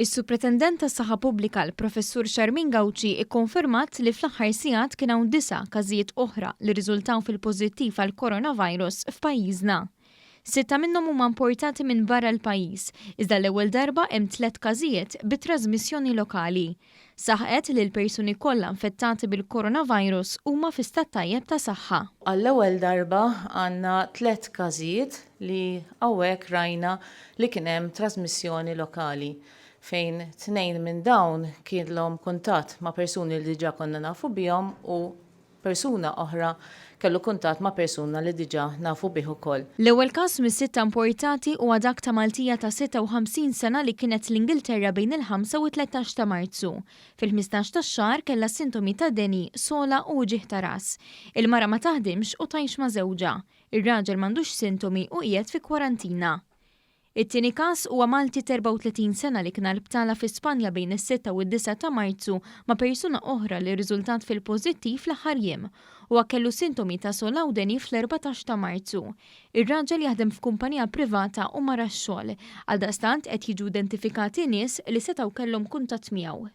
Is-Supretendent tas-Saħħa Pubblika l-Professur Charmaine Gauci ikkonfermat li fl-aħħar sigħat kien hawn disa' każijiet oħra li rriżultaw fil-pożittiv għall-coronavirus f'pajjiżna. Sitta minnhom huma importati minn barra l-pajjiż, iżda l-ewwel darba hemm tlett każijiet bi trażmissjoni lokali. Saħqet li l-persuni kollha infettati bil-coronavirus huma fi stat tajjeb ta' saħħa. Għall-ewwel darba għandna tlett każijiet li hawnhekk rajna li kien hemm trażmissjoni lokali fejn tnejn minn dawn kienlhom kuntatt ma' persuni li diġà konna nafu bihom u Persuna oħra kellu kuntatt ma' persuna li diġà nafu bih ukoll. L-ewwel każ mis-sitta importati huwa dak ta' Maltija ta' 56 sena li kienet l-Ingilterra bejn il-ħamsa u t-13 ta' Marzu. Fil-15 tax-xahar kellha sintomi ta' deni, sogħla u uġigħ ta' ras. Il-mara ma taħdimx u tgħix ma' żewġha. Ir-raġel m'għandux sintomi u qiegħed fi kwarantina. It-tieni każ huwa Malti t'34 sena li kien għal btala fi Spanja bejn is-sitta u d-disgħa ta' Marzu ma' persuna oħra li rriżultat fil-pożittiv fl-aħħar jiem. Huwa kellu sintomi ta' sogħla u deni fl-14 ta' Marzu. Ir-raġel jaħdem f'kumpanija privata u mar għax-xogħol. Għaldaqstant qed jiġu identifikati nies li setgħu kellhom kuntatt miegħu.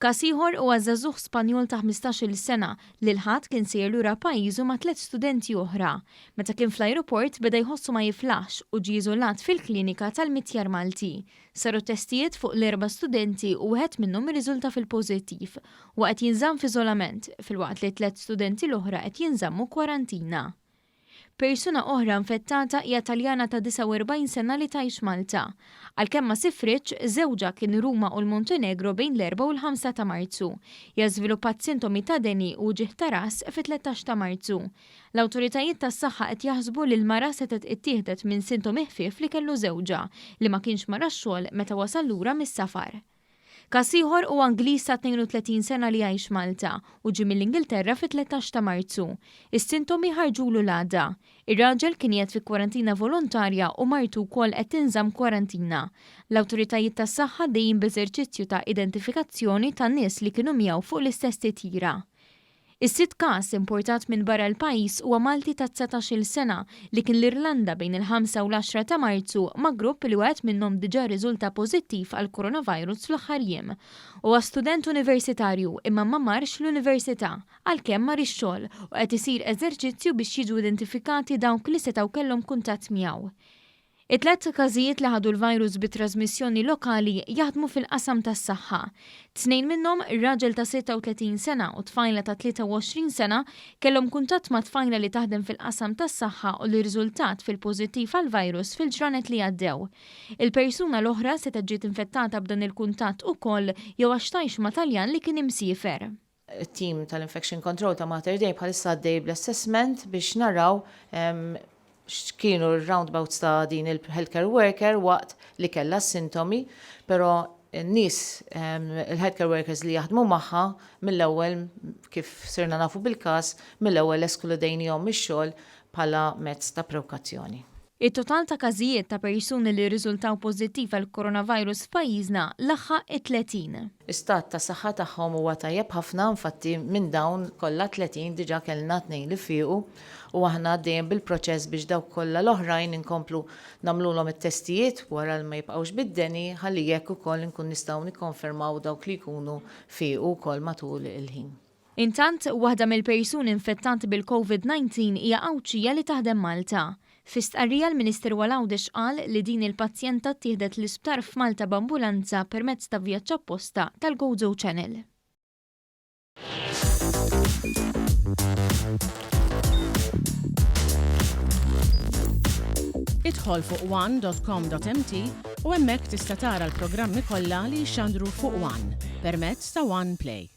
Każ ieħor huwa żagħżugħ Spanjol ta' 15-il sena li l-Ħadd kien sejjer lura pajjiżu ma' tliet studenti oħra. Meta kien fl-ajruport beda jħossu ma jiflaħx u ġie iżolat fil-klinika tal-Mitjar Malti. Saru testijiet fuq l-erba' studenti u wieħed minnhom irriżulta fil-pożittiv. Huwa qed jinżamm f'iżolament, filwaqt li t-tliet studenti l-oħra qed jinżammu kwarantina. Persuna oħra infettata hija Taljana ta' 49 sena li tgħix Malta. Għalkemm ma sifritx, żewġha kien Ruma u l-Montenegro bejn l-Erbgħa u l-Ħamsa ta' Marzu. Hija żviluppat sintomi ta' deni u uġigħ ta' ras fit-13 ta' Marzu. L-awtoritajiet tas-saħħa qed jaħsbu li l-mara setgħet ittieħdet minn sintomi ħfief li kellu żewġha, li ma kienx mar għax-xogħol meta wasal lura mis-safar. Każ ieħor huwa Ingliż ta' 32 sena li jgħix Malta u ġie mill-Ingilterra fit-13 ta' Marzu. Is-sintomi ħarġulu l-għada. Ir-raġel kien qiegħed fi kwarantina volontarja u martu wkoll qed tinżamm kwarantina. L-awtoritajiet tas-saħħa għaddejjin b'eżerċizzju ta' identifikazzjoni ta' nies li kienu miegħu fuq l-istess titjira. Is-sitt każ importat minn barra l-pajjiż huwa Malti ta' 19-il sena li kien l-Irlanda bejn il-ħamsa u l-għaxra ta' Marzu ma' grupp li wieħed minnhom diġà rriżulta pożittiv għall-coronavirus fl-aħħar jiem. Huwa student universitarju imma ma marx l-università għalkemm mar ix-xogħol u qed isir eżerċizzju biex jiġu identifikati dawk li setgħu kellhom kuntatt miegħu. It-tlett każijiet li ħadu l-virus bi trażmissjoni lokali jaħdmu fil-qasam tas-saħħa. Tnejn minnhom, raġel ta' 36 sena u tfajla ta' 23 sena, kellhom kuntatt ma' tfajla li taħdem fil-qasam tas-saħħa u li rriżultat fil-pożittiv għall-virus fil-ġranet li għaddew. Il-persuna l-oħra setgħet ġiet infettata b'dan il-kuntatt ukoll jew għax tgħix ma' Taljan li kien imsiefer. It-tim tal-Infection Control ta' Mater Dei bħalissa għaddej bl-assessment biex naraw x'kienu r-roundabouts ta' din il-healthcare worker waqt li kellha s-sintomi, però n-nies, il-healthcare workers li jaħdmu magħha mill-ewwel kif sirna nafu bil-każ, mill-ewwel eskludejnihom mix-xogħol bħala mezz ta' prewkazzjoni. It-total ta' każijiet ta' persuni li rriżultaw pożittiv għall-coronavirus f'pajjiżna laħaq it-30. Istat ta' saħħa tagħhom huwa tajjeb ħafna, infatti minn dawn kollha 30 diġà kellna tnejn li fiequ u aħna għaddejjin bil-proċess biex dawk kollha l-oħrajn inkomplu nagħmlulhom it-testijiet wara li ma jibqgħux bid-deni ħalli jekk ukoll inkun nistgħu nikkonfermaw dawk li jkunu fiequ wkoll matul il-ħin. Intant, waħda mill-persuni infettati bil-Covid 19 hija Għawdxija li taħdem Malta. Fi stqarrija l-Ministeru għal Għawdex qal li din il-pazjenta ttieħdet l-isptar f'Malta b'ambulanza permezz ta' vjaġġ apposta tal-Gozo Channel. Idħol fuq one.com.mt u hemmhekk tista' tara l-programmi kollha li jixxandru fuq One permezz ta' One Play.